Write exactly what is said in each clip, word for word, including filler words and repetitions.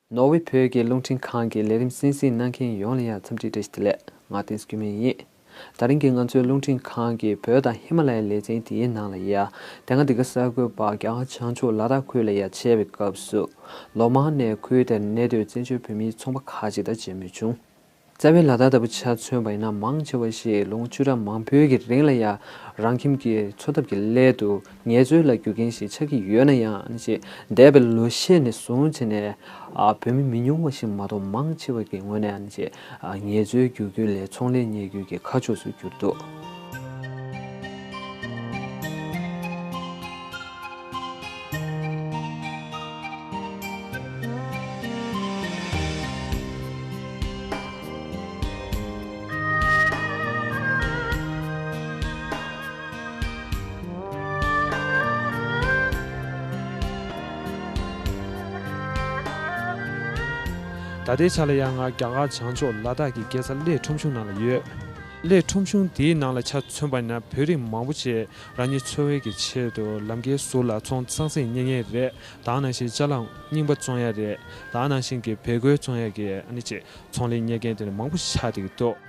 ནོར་ཝེ་བོད་ཀྱི་རླུང་འཕྲིན་ཁང་གི་ལས་རིམ་གསན་གཟིགས་གནང་མཁན་ཡོངས་ལ་ཡང་འཚམས་འདྲི་བཀྲ་ཤིས་བདེ་ལེགས། ང་བསྟན་འཛིན་སྐྱོན་མེད་ཡིན། ད་རིང་གི་ང་ཚོའི་རླུང་འཕྲིན་ཁང་གི་བོད་དང་ཧི་མ་ལ་ཡའི་ལེ་ཚན་དེའི་ནང་ལ་ཡ། དེ་སྔ་འདི་ག་གསར་འགོད་པ་རྒྱ་གར་བྱང་ཕྱོགས་ལ་དྭགས་ཁུལ་ལ་ཡ་ཆས་པའི་སྐབས་སུ། ལོ་མང་ནས་ཁུལ་དེར་གནས་སྡོད་བཙན་བྱོལ་བོད་མིའི་ཚོང་པ་ཁག་ཅིག་དང་མཇལ་མོལ་བྱུང་། རྩ་བའི་ལ་དྭགས་ལྟ་བུ་ཆ་མཚོན་པ་ཡིན་ན། མང་ཆེ་བ་ཞིག་ལོ་ངོ་བཅུ་ཕྲག་མང་པོའི་གི་རིང་ལ་ཡ། རང་ཁྱིམ་གྱི་འཚོ་ཐབས་ཀྱི་སླད་དུ་ངལ་རྩོལ་ལ་རྒྱུག་མཁན་ཞིག་ཆགས་ཀྱི་ཡོད་ན་ཡང་། ཅེས་འདས་པའི་ལོ་ཤས་ནས་བཟུང་བྱས་ནས། ཨ། བོད་མི་མི་ཉུང་བ་ཞིག་མ་གཏོགས་མང་ཆེ་བ་གི་ངོས་ནས། ཨ་ནི་ཅེས། ཨ། ངལ་རྩོལ་རྒྱུག་རྒྱུ་ལས་ཚོང་ལས་གཉེར་རྒྱུ་གི་ཁ་ཕྱོགས་སུ་གྱུར་འདུག། ད་ལྟའི་ཆ་ལ་ཡང་ང་རྒྱ་གར་བྱང་ཕྱོགས་ལ་དྭགས་ཀྱི་རྒྱལ་ས་གླེ་ཁྲོམ་གཞུང་ནང་ལ་ཡོད། གླེ་ཁྲོམ་གཞུང་དེའི་ནང་ལ་ཆ་མཚོན་པ་ཡིན་ན། བོད་རིགས་མང་པོ་ཞིག་རང་ཉིད་འཚོ་བའི་གི་ཆེད་དུ་ལམ་ཁའི་ཟུར་ལ་ཚོང་ཙག་ཙིག་གཉེར་མཁན་རེད། ད་ག་ནང་བཞིན་ཅ་ལག་རྙིང་པ་བཙོང་ཡ་རེད། ད་ག་ནང་བཞིན་གྱི་བལ་གོས་བཙོང་ཡ་གི་ཨ་ནི་ཅིག་ཚོང་ལས་གཉེར་མཁན་དེ་འདྲ་མང་པོ་ཞིག་ཆགས་བསྡད་ཀྱི་འདུག།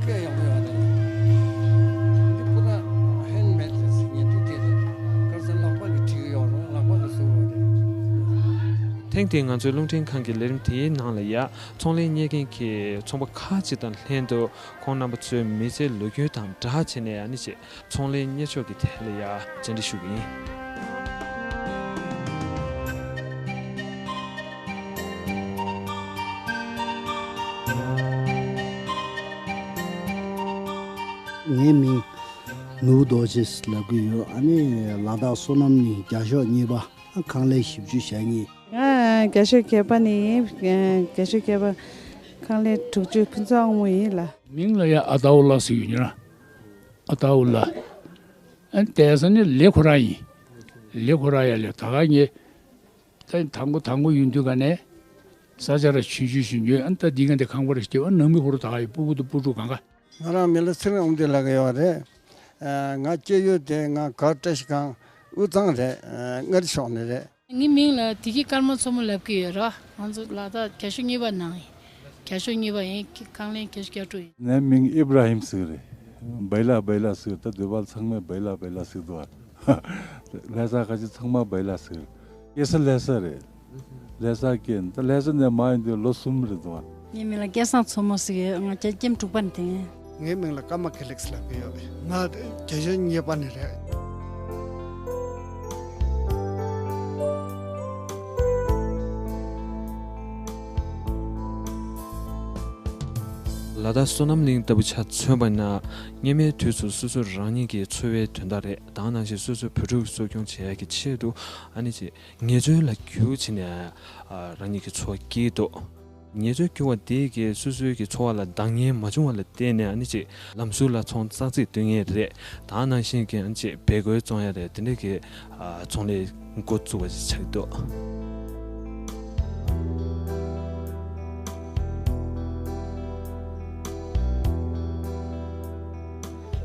སྐད་ཡག་པོ་ཡོད་རེད། འདི་པུ་ར་ཧེན་མེད་ཟེར་ཉེ་དུ་དེ་རེད། ག་ས་ལག་པ་གི་བྲིས་ཡོད་རེད། ལག་པ་གི་བཟོ་བ་རེད། ཐེངས་འདིའི་ང་ཚོའི་རླུང་འཕྲིན་ཁང་གི་ལས་རིམ་དེའི་ནང་ལ་ཡ། ཚོང་ལས་གཉེར་མཁན་གྱི་ཚོང་པ་ཁག་ཅིག་དང་ལྷན་དུ། ཁོང་རྣམ་པ་ཚོའི་མི་ཚེའི་ལོ་རྒྱུས་དང་སྦྲགས་བྱས་ནས། ཨ་ནི་ཅིག་ཚོང་ལས་གཉེར་ཕྱོགས་ཀྱི་ཐད་ལ་ཡ་བཅར་འདྲི་ཞུ་གི་ཡིན། ངའི་མིང་ནོར་བུ་རྡོ་རྗེ་ལབ་ཀྱི་ཡོད། ཨ་ནི་ལ་དྭགས་བསོད་ནམས་གླིང་རྒྱ་ཤོག་གཉིས་པ། ཁང་ལས་བཞི་བཅུ་ཞེ་གཉིས། ང་རྒྱ་ཤོག་བརྒྱད་པ་ནས་ཡིན། རྒྱ་ཤོག་བརྒྱད་པ་ཁང་ལས་དྲུག་ཅུ་ཕུན་ཚོགས་དབང་མོ་ཡིན་ལ། མིང་ལ་ཡ་ཨ་ཏའུ་ལ་ཟེར་ཡོད་ཉེ་ར། ཨ་ཏའུ་ལ། ཨ་ནི་དེ་ས་ནི་ལེ་ཁོ་ར་ཡིན། ལེ་ཁོ་ར་ཡ་ལེ་ད་ག་ངེ། ད་དང་པོ་དང་པོ་ཡོང་དུས་ག་ནས། ས་ཆ་ར་ཆུང་ཆུང་ཞིག་ཡོད། ཨ་ནི་ད་འདི་ག་འདི་ཁང་པ་རེ་སྐྱེ་བ་ནང་མི་ཧོར་ད་ག་ཡི་སྤུ་གུ་དང་སྤུ་ཕྲུག་གང་ག། ང་རང་མི་ལ་ཚེ་རིང་དབང་འདུས་ལབ་ཀྱི་ཡོད་རེད། ཨ། ང་སྐྱེས་ཡུལ་དེ་ང་གར་བཀྲ་ཤིས་སྒང་དབུས་གཙང་རེད། ཨ། མངའ་རིས་ཕྱོགས་ནས་རེད། ངའི་མིང་ལ་བདེ་སྐྱིད་ཀརྨ་མཚོ་མོ་ལབ་ཀྱི་ཡོད་ར། ང་ཚོ་ལ་དྭགས་རྒྱ་ཤོག་གཉིས་པ་ནང་ཡིན། རྒྱ་ཤོག་གཉིས་པ་ཡིན། ཁང་ལས་རྒྱ་ཤོག་བརྒྱད་དྲུག་ཡིན། ངའི་མིང་ཨིབ་ར་ཧིམ་ཟེར་གི་རེད། བེ་ལ་བེ་ལ་ཟེར། ད་འདོད་པ་ཚང་མས་བེ་ལ་བེ་ལ་ཟེར་འདུག་ཨ། ལྷ་ས་ཁ་ཆེ་ཚང་མ་བེ་ལ་ཟེར། སྐྱེས་ས་ལྷ་ས་རེད། ལྷ་ས་སྐྱེས། ད་ལྷ་ས་ནས་མར་ཡོང་དུས་ལོ་གསུམ་རེད་འདུག་ཨ། ངའི་མིང་ལ་སྐལ་བཟང་མཚོ་མོ་ཟེར་གི་ཡོད། ང་རྒྱ་ཁྱིམ་དྲུག་པ་ནས་ཡིན། ངའི་མིང་ལ་ཀརྨ་ཁེ་ལེགས་ལབ་ཀྱི་ཡོད། ང་རྒྱ་ཤོག་གཉིས་པ་ནས་རེད། ལ་དྭགས་བསོད་ནམས་གླིང་ལྟ་བུ་ཆ་མཚོན་པ་ན། སྔོན་མའི་དུས་སུ་སོ་སོ་རང་ཉིད་ཀྱི་འཚོ་བའི་དོན་དག་རེད། ད་ག་ནང་བཞིན་སོ་སོའི་བུ་ཕྲུག་གསོ་སྐྱོང་བྱེད་ཡག་གི་ཆེད་དུ། ཨ་ནི་ཅིག་ངལ་རྩོལ་ལ་རྒྱུག་བྱས་ནས། ཨ། རང་ཉིད་ཀྱི་འཚོ་བ་སྐྱེལ་འདུག། ངལ་རྩོལ་སྐྱེལ་བ་དེ་གིས་སོ་སོའི་གི་འཚོ་བ་ལ་འདང་ངེས་མ་བྱུང་བ་ལ་བརྟེན་ནས། ཨ་ནི་ཅིག་ལམ་ཟུར་ལ་ཚོང་ཙག་ཙིག་སྟོན་མཁན་རེད། ད་ག་ནང་བཞིན་གྱི་ཨ་ནི་ཅིག་བལ་གོས་བཙོང་ཡ་རེད། དེ་འདྲ་གི། ཨ། ཚོང་ལས་འགོ་བཙུགས་པ་ཞིག་ཆགས་འདུག།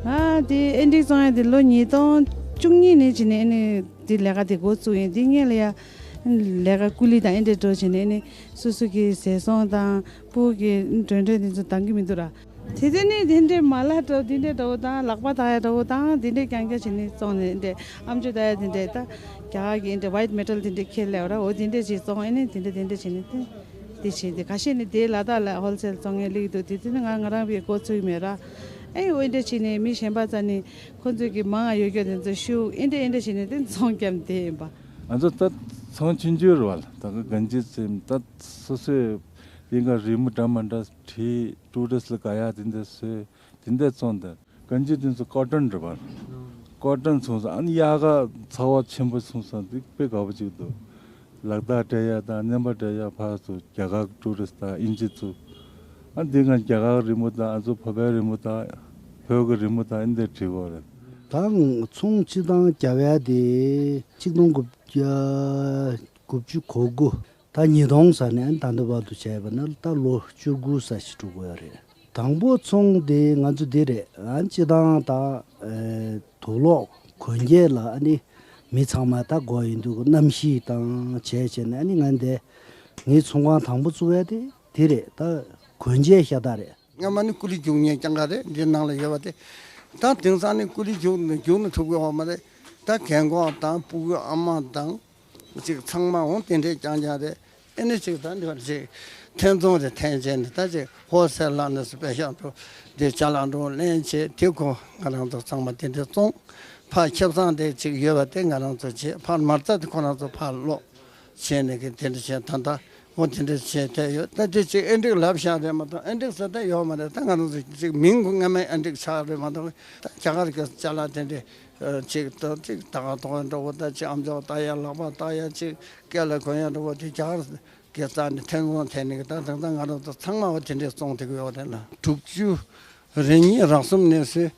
ང་དེ་ཨེ་འདྲའི་བཙོང་ཡ་དེ་ལོ་ཉིས་སྟོང་བཅུ་གཉིས་ནས་བྱས་ནས། ཨ་ནི་དེ་ལས་ཀ་དེ་འགོ་བཙུགས་ཡིན། དེ་སྔོན་ལ་ཡ་ལས་ཀ་ཀུ་ལི་དང་ཨེ་འདྲ་འགྲོ་བྱས་ནས། ཨ་ནི་སོ་སོ་གི་ཟས་སོང་དང་སྤུ་གུ་གི་མགྲོན་འདྲེན་དེ་ཚོ་འདང་གི་མི་འདུག་ར། དེ་དེ་ནས་དེ་འདྲའི་མ་ལག་འདྲ་བོ་དེ་འདྲ་འདྲ་བོ་དང་། ལག་པ་འདག་ཡ་འདྲ་བོ་དང་། དེ་འདྲའི་རྐྱང་རྐྱང་བྱས་ནས་བཙོང་ནས། དེ་འདྲའི་ཨམ་ཅོག་འདག་ཡ་དེ་འདྲའི། ད་རྒྱ་གར་གྱི་ཨེ་འདྲའི་ཝའིཊ་མེ་ཊལ་དེ་འདྲའི་ཁྱེར་སླེབས་ར། འོ་དེ་འདྲའི་ཅིག་བཙོང་། ཨ་ནི་དེ་འདྲ་དེ་འདྲ་བྱས་ནས་དེ་དེ་བྱས་ཏེ། ཁ་ཤས་ནི་དེ་ལ་དྭགས་ལ་ཧོལ་སེལ་བཙོང་མཁན་སླེབས་འདུག། དེ་དེ་ནི་ང་ང་རང་བས་འགོ་ཚུགས་མེད་ར། ཨེ་འོ་འདྲ་བྱས་ནས་མི་གཞན་པ་རྩ་ནས་ཁོ་ཚོས་ཀྱི་མང་ང་ཡོད་རྒྱུ་དེ་ཚོ་ཤུགས། ཨེ་འདྲ་ཨེ་འདྲ་བྱས་ནས་དེ་བཙོང་རྒྱབ་བསྡད་ཡིན་པ། ང་ཚོ་ད་ཚོང་ཆུང་ཆུང་རེད་བ། ད་ག་གང་ཅི་ཙམ་ད་སོ་སོའི་དེ་ག་རི་མོ་འདྲ་མི་འདྲ་བྲིས། ཊུ་རི་སི་ལ་དགའ་ཡག་དེ་འདྲ་བཟོས། དེ་འདྲ་བཙོང་དེ། གང་ཅི་དེ་ཚོ་ཀོ་ཊོན་རེད་བ། ཀོ་ཊོན་བཙོང་ས། ཨ་ནི་དབྱར་ཁ་ཚ་བ་ཆེན་པོ་སོང་ཙང་དེ་དཔེ་དགའ་པོ་ཅིག་འདུག། ལ་དྭགས་སྤྲད་ཡ་དང་རྔན་པ་སྤྲད་ཡ་ཕར་ཚུར་རྒྱ་གར་ཊུ་རི་སི་དང་དབྱིན་ཇི་ཚོ། ཨ་འདི་ང་རྒྱ་གར་རི་མོ་དང་། ཨ་ཚོ་བོད་པའི་རི་མོ་དང་། བོད་ཀྱི་རི་མོ་དང་ཨེ་འདྲ་བྲིས་པ་རེད། ད་ཚོང་སྤྱི་བཏང་རྒྱབ་ཡ་དེ་གཅིག་སྟོང་དགུ་བརྒྱ་དགུ་བཅུ་གོ་དགུ། ད་ཉིས་སྟོང་ཟེར་ནས་ད་ལྟ་བར་དུ་བྱས་པ་ན་ད་ལོ་བཅུ་དགུ་ཙམ་ཞིག་འགྲོ་གི་ཡོད་རེད། དང་པོ་ཚོང་དེ་ང་ཚོ་འདི་རེད། ཨ་སྤྱི་བཏང་ད་ཨེ་དུག་ལོག་གོན་རྒྱུ་ལ། ཨ་ནི་ མི་ཚང་མ་ད་དགོས་ཡིན་འདུག་གནམ་གཤིས་དང་བྱས་བྱས་ནས་ཨ་ནི་ང་འདི་ངའི་ཚོང་ཁང་དང་པོ་བཙུགས་ཡ་དེ་དེ་རེད། ད་གོན་ཆས་ཤ་སྟག་རེད། སྔ་མ་ནི་ཀུ་ལི་རྒྱུག་མཁན་རྐྱང་ག་རེད། འདི་ནང་ལ་ཡོད་པ་དེ། ད་དེང་སང་ནི་ཀུ་ལི་རྒྱུག་རྒྱུག་ནི་ཐུབ་ཀྱི་ཡོད་མ་རེད། ད་རྒན་གོག་དང་སྤུ་གུ་ཨ་མ་དང་ཅིག་ཚང་མ་འོང་དེ་འདྲས་རྐྱང་རྐྱང་རེད། ཨེ་ནི་ཅིག་ད་འདི་བར་ཅིག་ཐེན་ཙོང་རེ་ཐེན་བྱས་ནས་ད་ཅིག་ཧོལ་སེལ་ལ་ནས་སུ་པེ་ཤག་ཏུ་འདི་ཅ་ལག་འགྲོ་ལེན་བྱས། དེ་ཁོ་ང་རང་ཚོ་ཚང་མ་དེ་འདྲས་བཙོང་། ཕར་ཁེ་བཟང་དེ་ཅིག་ཡོད་པ་དེ་ང་རང་ཚོ་བྱས། ཕར་མ་རྩ་དེ་ཁོ་རང་ཚོ་ཕར་སློག་བྱས་ནས་གི་དེ་འདྲ་བྱས། ད་ད་འོ་དེ་འདྲ་བྱས་བསྡད་ཡོད། ད་དེ་ཅིག་ཨེ་འགྲིག་ལབ་བཞག་རེད་མ་གཏོགས་ཨེ་འགྲིག་ཟེར་ད་ཡོད་མ་རེད། ད་ང་རང་ཚོ་ཅིག་མིང་གི་སྔ་མའི་ཨེ་འགྲིག་ཆགས་རེད་མ་གཏོགས། ད་རྒྱ་གར་གྱི་ཅ་ལག་དེ་འདྲས་ཅིག་ད་ཅིག་ད་ག་ཐོག་འགྲོ་བོ། ད་ཅིག་ཨམ་ཅོག་ལྟ་ཡ། ལག་པ་ལྟ་ཡ། ཅིག་སྐེ་ལ་གོན་ཡ་འགྲོ་བོ། དེ་རྒྱ་གར་གྱི་རྩ་ནས་ཐེན་ཙོང་ཐེན་ནས་གི་ད་དེང་སང་ང་རང་ཚོ་ཚང་མ་བ་དེ་འདྲས་བཙོང་བསྡད་ཀྱི་ཡོད་རེད་ལ། དྲུག་ཅུ་རེ་གཉིས་རེ་གསུམ་ནས་བཟོས།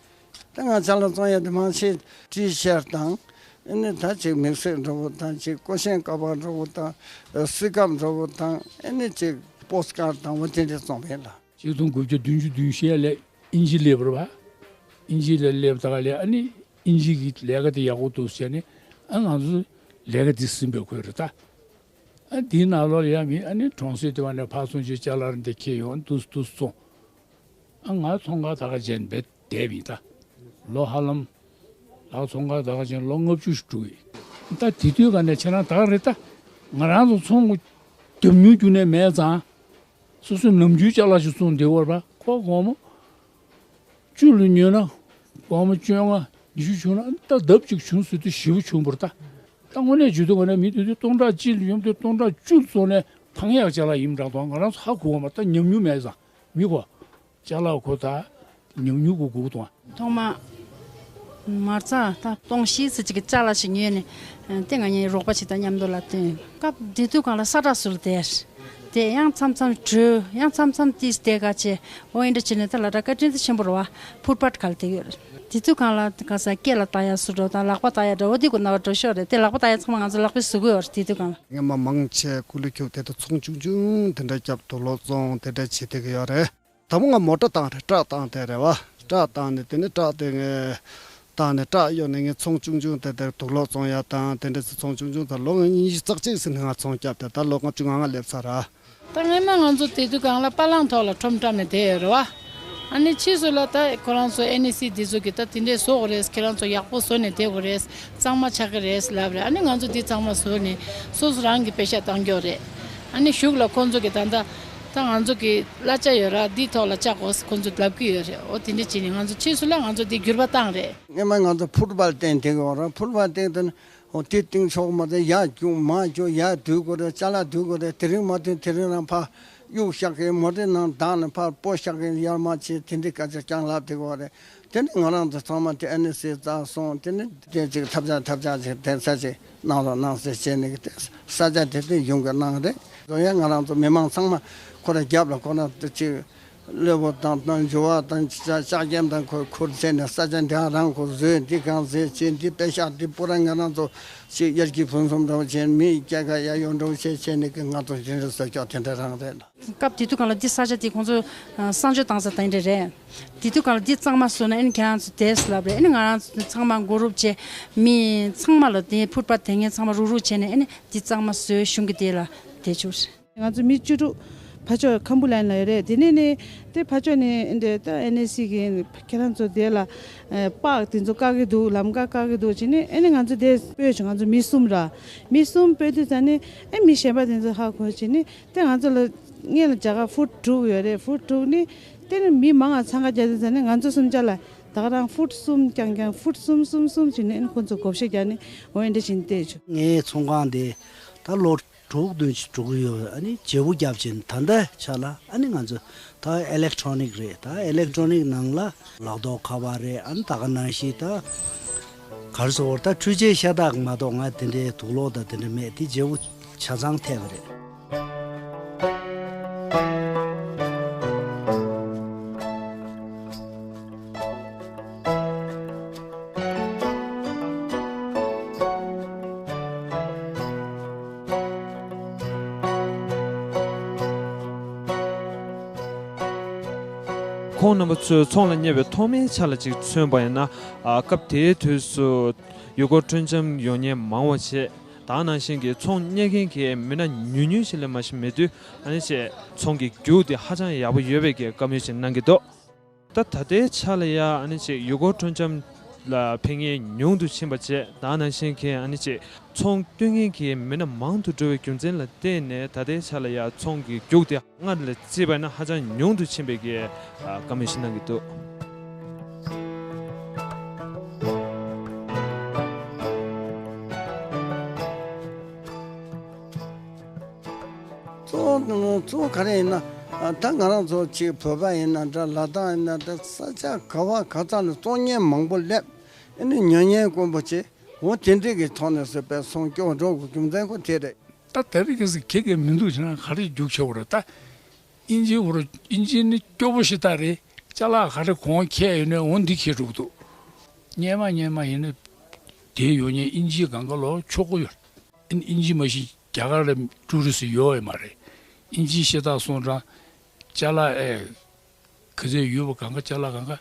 ད་ང་ཅ་ལག་བཙོང་ཡ་དེ་མང་ཆེ་ཊི་ཤར་དང་། ཨེ་ནི་ད་ཅིག་དམིགས་བསལ་འགྲོ་བོ་དང་། ཅིག་ཀོ་ཤན་ཀ་པར་འགྲོ་བོ་དང་། སི་ཀབ་འགྲོ་བོ་དང་། ཨེ་ནི་ཅིག་པོ་སི་ཀར་དང་། འོ་དེ་འདྲས་བཙོང་བས་ལ། ཆིག་སྟོང་དགུ་བརྒྱ་བདུན་ཅུ་དོན་བཞི་ལ་ཨིན་ཇི་སླེབས་རེད་བ། ཨིན་ཇི་ལ་སླེབས་ད་ག་ལས་ཨ་ནི་ཨིན་ཇི་གི་ལས་ཀ་དེ་ཡག་པོ་འདུག་ཟེར་ནས། ཨ་ང་ཚོ་ལས་ཀ་དེ་ཟིན་པའི་ཁུལ་རེད་ད། ཨ་དེའི་ནང་ལོགས་ལ་ཡ་མི་ཨ་ནི་གྲོང་གསེབ་དེ་བ་ནས་ཕར་ཚོང་ཆེན་ཅ་ལག་རིན་དེ་ཁྱེར་ཡོང་། འདུག་འདུག་སོང་། ཨ་ང་ཚོང་ཁང་ད་ག་བྱས་ནས་བསྡད་པ་ཡིན་ད། ལོ་ཧ་ལམ། ལག་ཚོང་ཁང་ད་ག་བྱས་ནས་ལོ་ལྔ་བཅུ་ཞིག་འགྲོ་གི་ཡིན། ད་དེ་དུས་ག་ནས་ཁྱེད་རང་ད་ག་རེད་ད། ང་རང་ཚོ་ཚོང་རྒྱབ་མྱུར་རྒྱུ་ནས་མེད་ཙང་། སོ་སོའི་ནམ་རྒྱུན་ཅ་ལག་ཅིག་བཙོང་བསྡད་ཡོད་རེད་པ། ཁོ་སྒོར་མོ་བཅུ་ལ་ཉོས་ན་སྒོར་མོ་བཅོ་ལྔ་ཉི་ཤུ་བྱུང་ན། ད་ལྡབ་གཅིག་བྱུང་ཟེར་དུས་ཞེ་པོ་བྱུང་བ་རེད་ད། ད་དངོས་གནས་བརྗོད་དུས་ག་ནས་མི་དེ་དུས་སྟོང་ཕྲག་གཅིག་ལ་ཡོང་དུས་སྟོང་ཕྲག་བཅུ་ལ་བཙོང་ནས་ཐང་ཡག་ཅ་ལག་ཡིན་འདྲ་དང་། ང་རང་ཚོ་ཧ་གོ་བ་མ། ད་ཉམས་མྱོང་མེད་ཙང་མི་གོ། ཅ་ལག་ཁོ་ད་ཉམས་མྱོང་གི་སྒུག་དང་། ཐོག་མ་མ་རྩ་ད་སྟོང་བཞི་ཙམ་ཅིག་གི་ཅ་ལག་ཞིག་ཉོས་ནས། ཨ་དེ་ང་གཉིས་རོགས་པ་ཞིག་དང་མཉམ་དུ་ལ་བསྟུན། སྐབས་དེ་དུས་སྒང་ལ་ས་བསྒྲགས་ཟུར་དེར་དེ་ཡང་མཚམས་མཚམས་བྲོས། ཡང་མཚམས་མཚམས་ཏིས་དེ་ག་ཆེ། འོ་ཨེ་འདྲ་བྱས་ནས་ད་ལ་ད་བཀའ་དྲིན་དེ་ཆེན་པོ་རེད་བ། ཕུར་པ་ག་ལ་དེ་ཡོད་རེད། དེ་དུས་སྒང་ལ་ག་ས་སྐེ་ལ་བཏགས་ཡ་ཟུར་འགྲོ་དང་། ལག་པ་བཏགས་ཡ་འདྲ་བོ་དེ་ཀོ་ན་བ་འགྲོ་ཤོག་རེད། དེ་ལག་པ་བཏགས་ཡ་ཚང་མ་ང་ཚོ་ལག་པས་བཟོ་གི་ཡོད་རེད། དེ་དུས་སྒང་ལ། སྔོན་མ་མང་ཆེ་ཀུ་ལུ་ཁྱུག་དེ་ད་ཚོང་ཆུང་ཆུང་དེ་འདྲ་རྒྱབ་དུག་ལོག་བཙོང་དེ་འདྲ་བྱེད་བསྡད་ཀྱི་ཡོད་རེད། དང་པོ་ང་མོ་ཊ་བཏང་རེད། ཊྲག་བཏང་དེ་རེད་བ། ཊྲག་བཏང་ནས་དེ་ནས་ཊྲག་དེ་ངས་བཏང་ནས་ཊྲག་གཡོག་ནས་ངས་ཚོང་ཆུང་ཆུང་དེ་དེར་དུག་ལོག་བཙོང་ཡ་དང་དེ་འདྲ་ཚོ་ཚོང་ཆུང་ཆུང་དང་། ལོ་ཉི་ཤུ་རྩ་གཅིག་ཟིན་ནས་ང་ཚོང་བརྒྱབ་སྟེ་ད་ལོ་ལྔ་བཅུ་ང་ལྔ་སླེབས་ཚར་ར། ད་སྔོན་མ་ང་ཚོ་དེ་དུས་སྒང་ལ་པ་ལང་ཐོག་ལ་ཁྲོམ་བཀྲམ་ནས་བསྡད་ཡོད་རེད་བ། ཨ་ནི་ཕྱིས་སུ་ལ་ད་ཁོ་རང་ཚོ་ཨེན་ཨེ་སི་འདི་ཚོ་གིས་ད་དེ་འདྲས་བཟོ་དགོས་རེད། ཁྱེད་རང་ཚོ་ཡག་པོ་བཟོ་ནས་བསྡད་དགོས་རེད། གཙང་མ་ཆགས་ཀྱི་རེད་ལབ་རེད། ཨ་ནི་ང་ཚོ་འདི་ཚང་མ་བཟོས་ནས་སོ་སོ་རང་གི་པེ་ཤ་བཏང་རྒྱུ་རེད། ཨ་ནི་གཞུག་ལ་ཁོང་ཚོ་གིས་ད་ལྟ་ད་ང་ཚོ་གི་གླ་ཆ་ཡོད་ར། འདི་ཐོག་ལ་བཅག་དགོས་ཁོང་ཚོ་ལབ་ཀྱི་ཡོད་རེད། འོ་དེ་འདྲ་བྱས་ནས་ང་ཚོ་ཕྱིས་སུ་ལ་ང་ཚོ་འདི་འགྱུར་བ་བཏང་རེད། སྔོན་མ་ང་ཚོ་ཕུར་པ་བཏང་བསྡད་ཀྱི་ཡོད་ར། ཕུར་པ་བཏང་དུས་ནི་འོ་དེ་བཏང་ཆོག་མ་རེད། ཡར་རྒྱུག་མར་རྒྱུག་ཡར་སྡུད་དགོས་རེད། ཅ་ལག་སྡུད་དགོས་རེད། དེ་རིང་མ་བཏང་དེ་རིང་རང་ཕར་གཡུག་བཞག་གི། མོ་ཊའི་ནང་བརྡག་ནས་ཕར་སྤོ་བཞག་གི། ཡར་མར་བྱས་དེ་འདྲའི་སྐད་ཆ་རྐྱང་ལབ་བསྡད་ཀྱི་ཡོད་རེད། དེ་ནི་ང་རང་ཚོ་ཚང་མ་དེ་ཨེན་ཨེ་སི་རྩ་སོང་། དེ་ནི་དེ་ཅིག་ཐབས་ཆག་ཐབས་ཆག་ཅིག་དེ་ས་ཅིག་གནང་རོགས་གནང་ཟེར་བྱས་ནས་དེ་ས་ཆ་དེ་དེ་ཡོང་གི་གནང་རེད། དེ་ཡང་ང་རང་ཚོ་མི་མང་ཚང་མ་ཁོ་ར་རྒྱབ་ལ་ཁོ་ར་དེ་ཅིག་སློབ་བུ་དང་དང་འཇུ་བ་དང་ལྕགས་ལྕགས་རྒྱན་དང་ཁོ་ཁུར་བྱས་ནས་ས་ཆ་འདི་རང་ཁོ་བཟོས། འདི་གང་བཟོས་བྱས། འདི་པེ་ཤག་འདི་པུ་ར་ང་རང་ཚོ་ཅིག་དབྱར་གྱི་ཕུན་སུམ་འདྲ་བོ་བྱས། མི་སྐྱེལ་ཀ་ཡ་ཡོང་འདྲ་བོ་བྱས་བྱས་ནས་ཀྱི་ང་ཚོ་དེ་འདྲ་བཟོས་ཀྱོག་དེ་འདྲ་རང་རེད། སྐབས་དེ་དུས་སྒང་ལ་འདི་ས་ཆ་དེ་ཁོང་ཚོ་ཨ་གསང་སྤྱོད་བཏང་ས་དེ་འདྲ་རེད། དེ་དུས་སྒང་ལ་འདི་གཙང་མ་བཟོས་ན་ཨ་ནི་ཁྱེད་རང་ཚོ་དེས་ལབ་རེད། ཨ་ནི་ང་རང་ཚོ་ཚང་མ་མགོ་རུབ་བྱས། མི་ཚང་མ་ལ་དེ་ཕུར་པ་དེ་ངས་ཚང་མ་རུག་རུག་བྱས་ནས་ཨ་ནི་འདི་གཙང་མ་བཟོས། གཞུང་གི་དེ་ལ་དེ་བཅུག་རེད། ང་ཚོ་མི་བཅུ་དྲུག་ཕར་ཕྱོགས་ཁམ་བུ་ལན་ལ་ཡོད་རེད། དེ་ནས་ནི་དེ་ཕར་ཕྱོགས་ནས་འདི་ད་ཨེན་ཨེ་སི་གི་ཁྱེད་རང་ཚོ་དེ་ལ་ཨ་པགས་དེ་ཚོ་བཀག་གི་འདུག་ལམ་ཁ་བཀག་གི་འདུག་བྱས་ནས། ཨ་ནི་ང་ཚོ་དེ་སྤོས་བྱུང་། ང་ཚོ་མི་གསུམ་ར། མི་གསུམ་སྤོས་དུས་ཙ་ནི་ཨེ་མི་གཞན་པ་དེ་ཚོ་ཧ་གོ་བྱས་ནས། དེ་ང་ཚོ་ལ་སྔོན་ལ་རྒྱ་གར་ཧྥུཌ་ཊུར་ཡོད་རེད། ཧྥུཌ་ཊུར་ནི་དེ་ནི་མི་མང་ང་འཚང་ཁ་རྒྱག་དུས་ཙ་ནི་ང་ཚོ་གསུམ་ཆ་ལ་ད་ག་རང་ཧྥུཌ་གསུམ་རྐྱང་རྐྱང་། ཧྥུཌ་གསུམ་གསུམ་གསུམ་བྱས་ནས་ཨ་ནི་ཁོ་ཚོ་བགོ་བཤའ་རྒྱག་ནས། འོ་ཨེ་འདྲ་བྱས་ནས་བལྟས་བྱུང་། ངའི་ཚོང་ཁང་དེ་ད་ལོ་དྲུག་བདུན་ཅིག་འགྲོ་གི་ཡོད། ཨ་ནི་བརྗེ་པོ་བརྒྱབ་བྱས་ནས་ད་ལྟའི་ཆ་ལ་ཨ་ནི་ང་ཚོ་ད་ཨེ་ལེག་ཊོ་ནིག་རེད། ད་ཨེ་ལེག་ཊོ་ནིག་ནང་ལ་ལག་ཐོགས་ཁ་པར་རེད། ཨ་ནི་ད་ག་ནང་བཞིན་ད་ག་རེ་ཟེར་དགོས་རེད། ད་འཕྲུལ་ཆས་ཤ་སྟག་མ་གཏོགས་ང་དེ་འདྲའི་དུག་ལོག་དང་དེ་འདྲ་མེད། དེ་བརྗེ་པོ་ཆ་ཚང་ཐེབས་པ་རེད། ཁོང་རྣམ་པ་ཚོས་ཚོང་ལ་གཉེར་བའི་ཐོག་མའི་ཆ་ལ་ཅིག་མཚོན་པ་ཡིན་ན། ཨ། སྐབས་དེའི་དུས་སུ་ཡུལ་སྐོར་སྤྲོ་འཆམ་ཡོང་མཁན་མང་བ་བྱས། ད་ག་ནང་བཞིན་གྱི་ཚོང་གཉེར་མཁན་གྱི་མི་སྣ་ཉུང་ཉུང་ཞིག་ལས་མ་ཞིག་མེད་དུས། ཨ་ནི་ཅིག་ཚོང་གི་རྒྱུགས་དེ་ཧ་ཅང་ཡག་པོ་ཡོད་པའི་གི་བཀའ་མོལ་ཞིག་གནང་གི་འདུག་ད་ད་ལྟའི་ཆ་ལ་ཡ་ཨ་ནི་ཅིག་ཡུལ་སྐོར་སྤྲོ་འཆམ་ལ་ཕེབས་མཁན་ཉུང་དུ་ཕྱིན་པ་བཅས། ད་ག་ནང་བཞིན་གྱི་ཨ་ནི་ཅིག་ཚོང་གཏོད་མཁན་གྱི་མི་སྣ་མང་དུ་འགྲོ་བའི་རྒྱུ་མཚན་ལ་བརྟེན་ནས། ད་ལྟའི་ཆ་ལ་ཡ་ཚོང་གི་རྒྱུགས་དེ་སྔར་ལས་བརྩིས་པ་ན་ཧ་ཅང་ཉུང་དུ་ཕྱིན་པའི་གི་ཨ། བཀའ་མོལ་ཞིག་གནང་གི་འདུག་གཙོ་བོ་གཙོ་བོ་ག་རེ་ཡིན་ན། ད་ང་རང་ཚོ་ཅིག་བོད་པ་ཡིན་ན་འདྲ། ལ་དྭགས་ཡིན་ན་འདྲ། ས་ཆ་ག་བ་ག་ས་ལ་བཙོང་མཁན་མང་པོ་སླེབས། ཨ་ནི་ཉོ་མཁན་དཀོན་པོ་བྱས། འོ་དེ་འདྲས་ཀྱི་ཐོག་ནས་བཟོས་པའི་ཚོང་སྐྱོ་བ་འགྲོ་དགོས་རྒྱུ་མཚན་ཁོ་དེ་རེད། ད་དེ་རིང་ཁ་སང་ཁྱེད་ཀྱིས་མི་འདུག་བྱས་ན་ག་རེ་རྒྱུགས་ཆེ་བ་རེད། ད་ཨིན་ཇི་བོར་ཨིན་ཇི་ནི་སྐྱོ་པོ་ཞིག་ད་རེད། ཅ་ལག་ག་རེ་གོང་ཁྱེར་ཡོད་ནའི་འོ་འདི་ཁྱེར་འགྲོ་གི་འདུག་སྔོན་མ་སྔོན་མ་ཡིན་ན་དེ་ཡོང་མཁན་ཨིན་ཇི་གང་ག་ལོ་ཆོག་གི་ཡོད། ཨིན་ཨིན་ཇི་མ་གཞི་རྒྱ་གར་ལ་ཀྲུ་རི་སི་ཡོད་ཡོད་མ་རེད། ཨིན་ཇི་ཤ་སྟག་སོང་ཙང་ཅ་ལག་ཨེ། ག་ཚོད་ཡོད་པ་གང་ག་ཅ་ལག་གང་ག་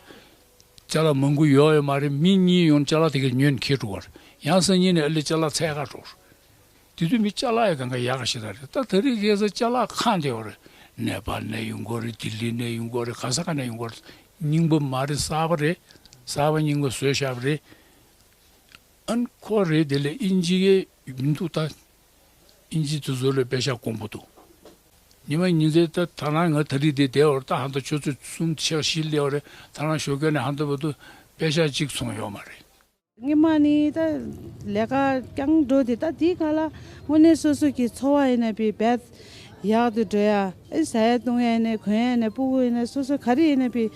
ཅ་ལག་མང་པོ་ཡོད་ཡོད་མ་རེད། མི་གཉིས་ཡོང་ཅ་ལག་དེ་ག་ཉོས་ནས་ཁྱེར་འགྲོ་བ་རེད། ཡང་སང་ཉིན་ནས་ཨ་ལེ་ཅ་ལག་ཚད་ཁ་འགྲོ་རེད། དེ་དུས་མི་ཅ་ལག་ཡང་གང་ག་ཡག་ག་ཞེ་དྲག་རེད། ད་དེ་རིང་ཁ་སང་ཅ་ལག་གང་དེ་ཡོད་རེད། ནེ་པཱལ་ནས་ཡོང་གི་རེད། ལྡི་ལི་ནས་ཡོང་གི་རེད། ག་ས་ག་ནས་ཡོང་གི་རེད། རྙིང་པ་མ་རེད། གསར་པ་རེད། གསར་པ་རྙིང་པ་བཟོས་བཞག་པ་རེད། ཨ་ནི་ཁོ་རེད་དེ་ལས་ཨིན་ཇི་གི་མི་འདུག་ད་ཨིན་ཇི་དེ་ཚོ་ལ་པེ་ཤག་དཀོན་པོ་འདུག་ཉི་མ་ཉིན་མཚན་ད་ད་ལྟ་ང་ད་རེས་དེ་བསྡད་པ་རེད། ད་ཧ་ད་ཆུ་ཚོད་གསུམ་ཕྱེད་བཞི་སླེབས་པ་རེད། ད་ལྟ་ཞོགས་ཀས་ནས་ཧ་ད་བར་དུ་པེ་ཤག་གཅིག་བཙོང་ཡོད་མ་རེད། སྔོན་མ་ནི་ད་ལས་ཀ་རྐྱང་འགྲོ་དེ། ད་དེའི་སྒང་ལ་དངོས་གནས་སོ་སོ་གི་འཚོ་བ་ཡིན་ན་བི་བད་ཡག་ཏུ་འགྲོ་ཡ། ཨེ་ཟ་ཡ་བཏུང་ཡ་ཡིན་ན། གོན་ཡ་ཡིན་ན། སྤུ་གུ་ཡིན་ན། སོ་སོ་ག་རེ་ཡིན་ན་བི་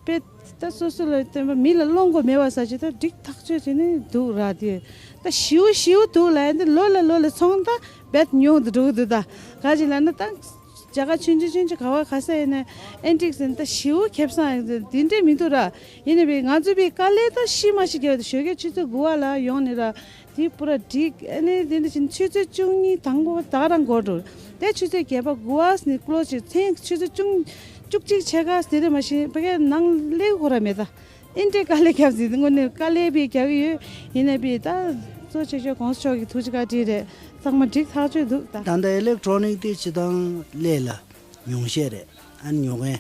དཔེ་ད་སོ་སོ་ལ་བརྟེན་པ་མི་ལ་སློང་དགོས་མེད་པ་ཟ་ཅིག་ད་འགྲིག་ཐག་ཆོད་བྱས་ནས་འདུག་ར་དེ། ད་ཞེ་པོ་ཞེ་པོ་འདུག་ལབ་ཡ་འདི་ལོ་ལ་ལོ་ལ་ཚོང་ད་བད་ཉུང་དུ་འགྲོ་གི་འདུག་ད་ག་ཅིག་ལབ་ན་ད་རྒྱ་གར་ཆུང་ཆུང་ཆུང་ཆུང་ག་བ་ག་ས་ཡིན་ན་ཨེན་ཊིག་ཟེར་ན་ད་ཞེ་པོ་ཁེ་བཟང་འདི་འདྲས་མི་འདུག་ར། ཡིན་ནའི་བི་ང་ཚོ་བི་དཀའ་ལས་ད་ཤི་མ་ཤི་རྒྱག་ཞོགས་ཀས་ཆུ་ཚོད་དགུ་པ་ལ་ཡོང་ནི་ར། དེ་པུ་ར་འགྲིག་ཨ་ནི་དེ་འདྲ་བཞིན་ཆུ་ཚོད་བཅུ་གཉིས་དང་པོ་ད་རང་འགོར་འགྲོ། དེ་ཆུ་ཚོད་བརྒྱད་པ་དགུ་པ་ནས་ཀློ་ཅིག་མཚན་ཆུ་ཚོད་བཅུ་བཅུ་གཅིག་ཕྱེད་ཀ་དེ་འདྲ་མ་ཤེས་ཕ་གའི་ནང་སླེབས་ཁོ་ར་མེད་ད། ཨིན་འདྲའི་དཀའ་ལས་བརྒྱབ་ཟིན་དངོས་གནས་དཀའ་ལས་བི་རྒྱག་གི་ཡོད། ཡིན་ནའི་བི་ད་གཙོ་ཆེ་ཤོས་གོང་ས་མཆོག་གི་ཐུགས་རྗེ་བཀའ་དྲིན་རེད། ཚང་མ་འགྲིག་ཐག་ཆོད་འདུག་ད། ད་ལྟ་ཨི་ལེག་ཊོ་ནིག་དེ་སྤྱི་བཏང་ལས་ལ་ཉུང་ཤས་རེད། ཨ་ནི་ཉོ་མཁན་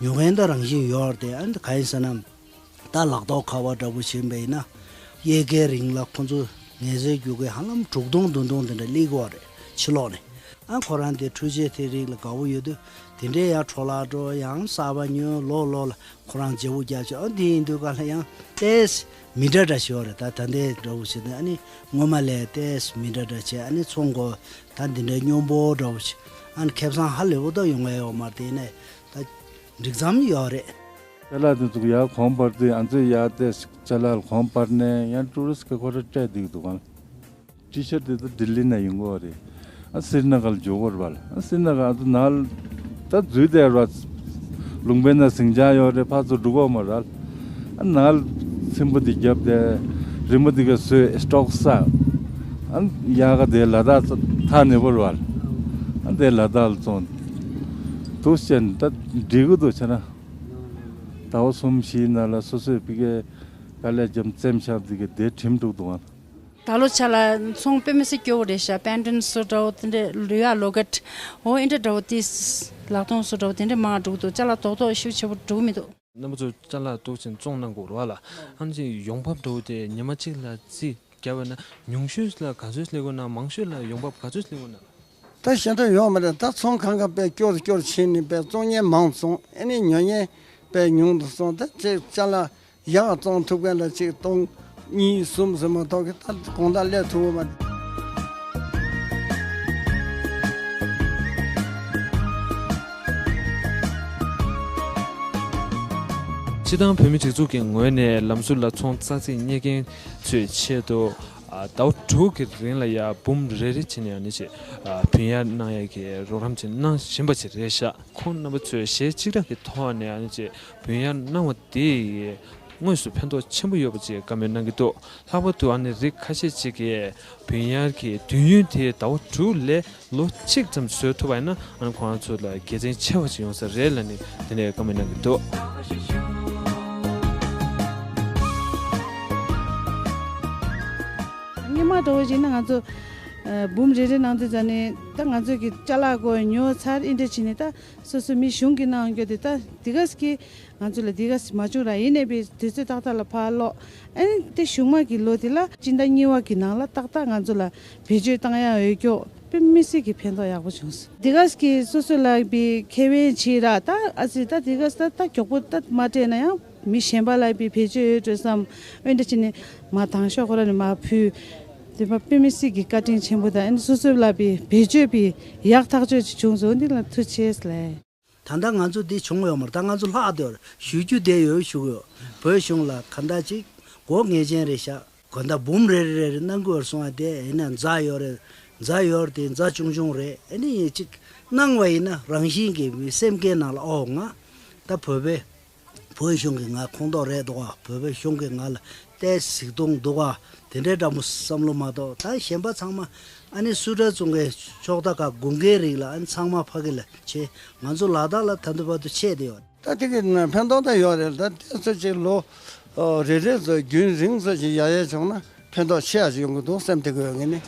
ཉོ་མཁན་ད་རང་བཞིན་ཡོད་རེད་དེ། ཨ་ནི་ག་ཡིན་ཟེར་ན། ད་ལག་ཐོག་ཁ་པར་འདྲ་པོ་བྱིན་པ་ཡིན་ན། དབྱར་ཁའི་རིང་ལ་ཁོ་ཚོ་ངལ་རྩོལ་རྒྱུག་མཁན་ཧ་ལམ་དྲུག་སྟོང་བདུན་སྟོང་དེ་འདྲ་སླེབས་ཀྱི་ཡོད་རེད། ཕྱི་ལོགས་ནས། ཨ་ཁོ་རང་དེ་འཕྲུལ་ཆས་དེ་རིགས་ལ་དགའ་པོ་ཡོད་དུས་དེ་འདྲའི་ཡར་འཕྲོ་བརླག་འགྲོ། ཡང་གསར་པ་ཉོ། ལོ་ལོ་ལ་ཁོ་རང་བརྗེ་པོ་རྒྱག་བྱས། ཨ་དེ་ཡིན་དུས་ག་ལ་ཡང་ཏོག་ཙམ་མི་འདྲ་འདྲ་ཞིག་ཡོད་རེད། ད་ད་ལྟའི་འདྲ་པོ་བྱས་ཏེ་ཨ་ནི་སྔོན་མ་ལས་ཏོག་ཙམ་མི་འདྲ་འདྲ་བྱས། ཨ་ནི་ཚོང་གོ་ད་འདི་འདྲའི་སྙོམས་པོ་འདྲ་པོ་བྱས། ཨ་ནི་ཁེ་བཟང་ཧ་ལས་པོ་ད་ཡོང་གི་ཡོད་མ་རེད། དེ་ནས་ད་འགྲིག་མཚམས་ཡོད་རེད། ཅ་ལག་དེ་ཚོ་ཡར་གོང་འཕར་དུས་ང་ཚོས་ཡར་ཏོག་ཙམ་ཅ་ལག་གོང་འཕར་ནས་ཡང་ཀྲུ་རི་སི་ཁོ་ར་སྤྲད་བསྡད་འདུག་ག་ཊི་ཤར་ཊི་དེ་ཚོ་ལྡི་ལི་ནས་ཡོང་གི་ཡོད་རེད། ཨ་སི་རི་ན་གར་འཇོག་གི་ཡོད་རེད་པ། ཨ་སི་རི་ན་གར་ཨ་ཚོ་ནང་ལ་ད་འཛུལ་བསྡད་ཡོད་རེད་པ། ལུང་པའི་ནང་ཟིང་ཆ་ཡོད་རེད། ཕར་ཚུར་འགྲོ་གི་ཡོད་མ་རེད། ཨ་ནང་ལ་ཚེམ་བུ་དེ་བརྒྱབ་སྟེ་རི་མོ་དེ་ག་བཟོས། སི་ཊོག་བསགས། ཨ་ཡར་ག་དེ་ལ་དྭགས་ཐག་ཉེ་པོ་རེད་པ། ཨ་དེ་ལ་དྭགས་ལ་བཙོང་འདུག་བྱས་ནས་ད་འགྲིག་གི་འདུག་བྱས་ན། ཟླ་བ་གསུམ་བཞིའི་ནང་ལ་སོ་སོས་ཕ་གིའི་དཀའ་ལས་བརྒྱབ་བཙེམས་བཞག་པ་དེ་ག་དེ་བྲིམས་འགྲོ་གི་འདུག་ག་ད་ལོ་ཆ་ལ་ཚོང་དཔེ་མི་སྲིད་སྐྱོ་བོ་རེད་ཤག་པེན་ཌེན་བཟོ་འདྲ་བོ་དེ་འདྲས། ལུས་ཡག་ལོ་ཀེཊ་འོ་ཨེ་འདྲ་འདྲ་བོ་དེ། ལག་སྟོང་བཟོ་འདྲ་བོ་དེ་འདྲས་མང་འགྲོ་གི་འདུག་ཅ་ལག་རྡོག་རྡོག་ཤུགས་ཆེ་པོ་འགྲོ་གི་མི་འདུག་རྣམ་པ་ཚོ་ཅ་ལག་འདུག་ཅིང་བཙོང་གནང་དགོས་རེད་པ་ལ། ཨ་ནི་ཅིག་ཡོང་འབབ་འདྲ་བོ་དེ་ཉི་མ་གཅིག་ལ་རྩིས་བརྒྱབ་པ་ན་ཉུང་ཤོས་ལ་ག་ཚོད་སླེབས་ཀྱི་ཡོད་ན། མང་ཤོས་ལ་ཡོང་འབབ་ག་ཚོད་སླེབས་ཀྱི་ཡོད་ན། ད་ཞེ་དྲག་ཡོད་མ་རེད། ད་ཚོང་ཁང་ཁ་དཔེ་སྐྱོ་རུ་སྐྱོ་རུ་ཕྱིན་ནས་དཔེ་བཙོང་མཁན་མང་སོང་། ཨ་ནི་ཉོ་མཁན་དཔེ་ཉུང་དུ་སོང་། ད་ཅིག་ཅ་ལག་ཡག་བཙོང་ཐུབ་མཁན་ལ་ཅིག་སྟོང་གཉིས་གསུམ་ཟིན་མ་གཏོགས་ཀྱི་ད་གོང་ད་སླེབས་ཐུབ་ཡོད་མ་རེད། སྤྱིར་བཏང་བོད་མི་སྒྲིག་འཛུགས་ཀྱི་ངོས་ནས་ལམ་ཟུར་ལ་ཚོང་ཙག་ཙིག་གཉེར་མཁན་ཚོའི་ཆེད་དུ། ཨ། ཟླ་བ་དྲུག་གི་རིང་ལ་ཡ་འབུམ་རེ་རེ་བྱས་ནས་ཨ་ནི་ཅིག་ཨ། བུན་གཡར་གནང་ཡ་གི་རོགས་རམ་ཅིག་གནང་བཞིན་པ་ཅིག་རེད་ཤག་ཁོང་རྣམ་པ་ཚོས་གཞས་གཅིག་གྲགས་ཀྱི་ཐོག་ནས་ཨ་ནི་ཅིག་བུན་གཡར་གནང་བ་དེ་ཡིས་ དངོས་སུ་ཕན་ཐོགས་ཆེན་པོ་ཡོད་པ་ཅིག་བཀའ་མོལ་གནང་གི་འདུག་ལྷག་པར་དུ་ཨ་ནི་རིགས་ཁ་ཤས་ཅིག་གིས་བུན་གཡར་གྱི་དུས་ཡུན་དེ་ཟླ་བ་དྲུག་ལས་ལོ་གཅིག་ཙམ་བཟོ་ཐུབ་པ་ཡིན་ན་ཨ་ནི་ཁོང་རང་ཚོ་ལ་དགེ་མཚན་ཆེ་བ་ཅིག་ཡོང་ས་རེད་ལབ་ནས་དེ་འདྲའི་བཀའ་མོལ་གནང་གི་འདུག་སྔོན་མ་འདྲ་བོ་ཞིག་ན་ང་ཚོ་ཨ་འབུམ་རེ་རེ་གནང་དུས་ཙ་ནས་ད་ང་ཚོ་གི་ཅ་ལག་གོ་ཉོ་ཚར་ཨིན་འདྲ་བྱས་ནས་ད་སོ་སོ་མི་གཞུང་གི་གནང་རྒྱུ་དེ་ད་འདི་ག་གི་ང་ཚོ་ལ་འདི་ག་མ་བྱུང་ར་ཡིན་ནའི་པའི་དུས་ཚོད་ཏག་ཏག་ལ་ཕར་ལོག་ཨ་ནི་དེ་གཞུག་མ་གི་ལོ་དེ་ལ་སྤྱི་ཟླ་གཉིས་པ་གི་ནང་ལ་ཏག་ཏག་ང་ཚོ་ལ་བེད་སྤྱོད་བཏང་ཡག་ཡོད་ཀྱོག་དཔེ་མི་སྲིད་ཀྱི་ཕན་ཐོགས་ཡག་པོ་བྱུང་སོང་། འདི་ག་གི་སོ་སོ་ལ་པའི་ཁེ་ཕན་བྱེད་ར་ད་ཨ་ཙི་ད་འདི་ག་ད་ད་མགྱོགས་པོ་ད་མ་སྤྲད་ན་ཡང་མི་གཞན་པ་ལ་པའི་བེད་སྤྱོད་ཡོད་འགྲོ་བསམ་འོན་ཏེ་ཅི་ནི་མ་དང་ཤོག་ཁོ་ར་ནི་མ་ཕུལ། དེ་མ་དཔེ་མི་སྲིད་ཀྱི་བཀའ་དྲིན་ཆེན་པོ་དང་ཨ་ནི་སོ་སོ་ལ་པའི་བེད་སྤྱོད་པའི་ཡག་ཐག་ཆོད་ཅིག་བྱུང་སོང་འདི་ལ་ཐུགས་རྗེ་ཆེ་ལེ། ད་ལྟ་ང་ཚོ་འདི་བྱུང་ཡོད་མ་རེད། ད་ང་ཚོ་ལྷག་བསྡད་ཡོད་རེད། ཞུ་རྒྱུ་དེ་ཡོད་ཞུ་གི་ཡོད། བོད་གཞུང་ལ་ག་འདྲ་ཅིག་སྒོ་ངེས་ཅན་རེད་ཤག་ག་འདྲ་འབུམ་རེ་རེ་རེ་གནང་དགོས་རེད་གསུངས་པ་དེ་ཡིན་ན་འཛའ་ཡོད་རེད། འཛའ་ཡོད་རེད་དེ་འཛའ་ཆུང་ཆུང་རེད། ཨ་ནི་ཡིན་ཅིག་གནང་བ་ཡིན་ན་རང་བཞིན་གྱིས་མི་སེམས་ཀྱི་ནང་ལ་ཨོ་ང་ད་བོད་པའི་བོད་གཞུང་གི་ང་ཁོངས་གཏོགས་རེད་འདུག་ག་བོད་པའི་གཞུང་གི་ང་ལ་ཏོག་ཙམ་གཟིགས་མཐོང་འདུག་ག་དེ་འདྲའི་འདྲ་མོ་བསམ་བློ་མ་གཏོགས་ད་གཞན་པ་ཚང་མ་ཨ་ནི་སུ་ཊར་བཙོང་མཁན་ཕྱོགས་མཐའ་ཁག་དགོན་སྡེའི་རིགས་ལ་ཨ་ནི་ཚང་མ་ཕ་གི་ལ་བྱེད། ང་ཚོ་ལ་དྭགས་ལ་ད་ལྟ་བར་དུ་ཆད་བསྡད་ཡོད། ད་དེ་གི་ཕན་ཐོགས་ད་ཡོད་རེད། ད་དེ་ཚོ་ཅིག་ལོ་རེ་རེ་ཚོ་རྒྱུན་རིང་ཚོ་ཅིག་ཡག་ཡག་བྱུང་ན་ཕན་ཐོགས་ཆེ་བ་ཅིག་ཡོང་གི་འདུག་སེམས་དེ་གི་ཡོད་ངེས་ནི།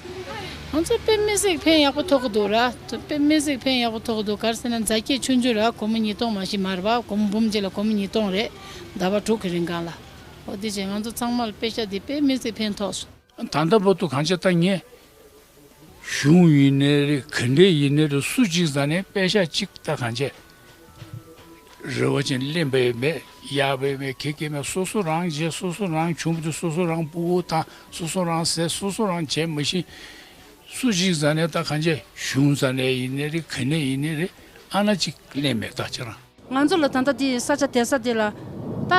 ང་ཚོ་དཔེ་མི་སྲིད་ཕན་ཡག་པོ་ཐོགས་ཀྱི་འདུག་ར། དཔེ་མི་སྲིད་ཕན་ཡག་པོ་ཐོགས་ཀྱི་འདུག་ག་རེ་ཟེར་ན་འཛའ་སྐྱེས་ཆུང་ཆུང་ར་སྒོར་མོ་ཉིས་སྟོང་མ་ཞིག་མ་རེད་པ། སྒོར་མོ་འབུམ་གཅིག་ལ་སྒོར་མོ་ཉིས་སྟོང་རེད། ཟླ་བ་དྲུག་གི་རིང་གང་ལ། འོ་དེ་བྱས་ང་ཚོ་ཚང་མ་ལ་པེ་ཤ་དེ་དཔེ་མི་སྲིད་ཕན་ཐོགས་སོང་། ད་ལྟ་བར་དུ་གང་བྱས་ད་ངས་གཞུང་ཡིན་ནའི་རེད། ག་འདྲས་ཡིན་ནའི་རེད། སུ་གཅིག་ཟ་ནས་པེ་ཤ་གཅིག་ད་གང་བྱས་རེ་བ་ཅན་ལེན་པའི་མེད། གཡར་བའི་མེད། གེ་གེ་མེད། སོ་སོ་རང་བྱས། སོ་སོ་རང་བྱུང་བ་དེ་སོ་སོ་རང་སྤུ་གུ་དང་སོ་སོ་རང་ཟས། སོ་སོ་རང་བྱས་མ་གཞི་སུ་གཅིག་ཟ་ནས་ད་གང་བྱས་གཞུང་ཟ་ནས་ཡིན་ནའི་རེད། ག་ནས་ཡིན་ནའི་རེད། ཨ་ན་གཅིག་ལེན་མེད་ད་ཁྱེད་རང་། ང་ཚོ་ལ་ད་ལྟ་འདི་ས་ཆ་དེ་ས་དེ་ལ་ད་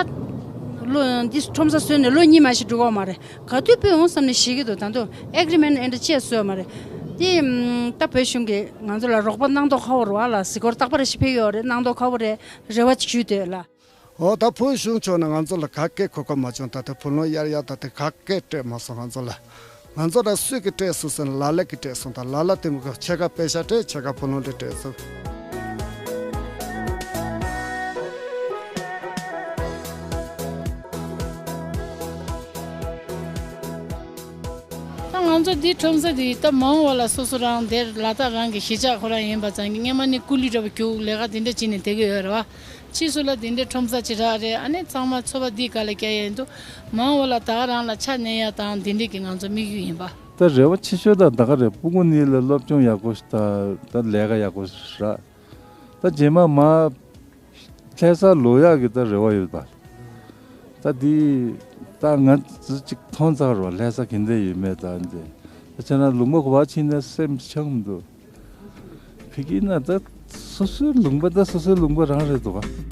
ལོ་འདི་ཁྲོམ་ས་བཟོས་ནས་ལོ་གཉིས་མ་ཞིག་འགྲོ་གི་ཡོད་མ་རེད། ག་དུས་སྤོས་འོང་བསམ་ནས་ཞིག་གི་འདུག་ད་དུང་ཨེག་རི་མེན་ཨེ་འདྲ་ཅེས་བཟོས་ཡོད་མ་རེད། དེ་ད་བོད་གཞུང་གིས་ང་ཚོ་ལ་རོགས་པ་གནང་མདོག་ཁ་པོ་རེད་པ། ལ་གཟིགས་སྐོར་རྟག་པར་ཞིག་ཕེབས་ཡོད་རེད། གནང་མདོག་ཁ་པོ་རེད། རེ་བ་ཅིག་ཞུས་འདོད་ལ། འོ་ད་བོད་གཞུང་ཕྱོགས་ནས་ང་ཚོ་ལ་ག་གེ་གོ་སྐབས་མ་བྱུང་། ད་ལྟ་བུ་ལོན་གཡར་ཡག་ད་ལྟ་ག་གེ་སྤྲད་མ་སོང་ང་ཚོ་ལ། ང་ཚོ་ལ་སུས་ཀྱིས་སྤྲད་སོང་ཟེར་ན་ལ་ལ་གིས་སྤྲད་སོང་། ད་ལ་ལ་དེ་མི་དགོས། ཕྱེད་ཀ་པེ་ཤ་སྤྲད། ཕྱེད་ཀ་བུ་ལོན་དེ་སྤྲད་སོང་། ད་ང་ཚོ་འདི་ཁྲོམ་ས་འདི་ད་མ་འོངས་པ་ལ་སོ་སོ་རང་དེར་ལ་དྭགས་རང་གི་གཞིས་ཆགས་ཁོ་རང་ཡིན་པ་ཙང་གི་སྔོན་མ་ནས་ཀུ་ལི་འདྲ་པོ་རྒྱུག་ལས་ཀ་འདི་འདྲ་བྱས་ནས་བསྡད་ཀྱི་ཡོད་རེད་པ། ཕྱིས་སུ་ལ་འདི་འདྲའི་ཁྲོམ་ས་ཅིག་རག་རེད། ཨ་ནི་ཚང་མ་འཚོ་བ་འདི་ག་ལ་སྐྱེལ་ཡ་ཡིན་འདུག་མ་འོངས་པ་ལ་ད་ག་རང་ལ་ཆ་གནས་ཡ་དང་འདི་འདྲའི་གི་ང་ཚོ་དམིགས་ཡུལ་ཡིན་པ། ད་རེ་བ་ཆེ་ཤོས་ད་ད་ག་རེད། སྤུ་གུ་གཉིས་ལ་སློབ་སྦྱོང་ཡག་པོ་ཞིག་དང་ད་ལས་ཀ་ཡག་པོ་ཞིག་རག་ད་རྗེས་མ་མ་ལྷ་ས་ལོག་ཡག་གི་ད་རེ་བ་ཡོད་པ། ད་འདི་ད་ང་ཚོ་ཅིག་མཐོང་ཚར་བ། ལྷ་ས་ག་འདྲ་ཡོད་མེད་ད་འདི། ད་བྱས་ན་ལུང་པ་ག་པར་ཕྱིན་ན་སེམས་ཆགས་མི་འདུག་ཕ་གི་ན་ད་སོ་སོའི་ལུང་པ་ད་སོ་སོའི་ལུང་པ་རང་རེད་འདུག་ག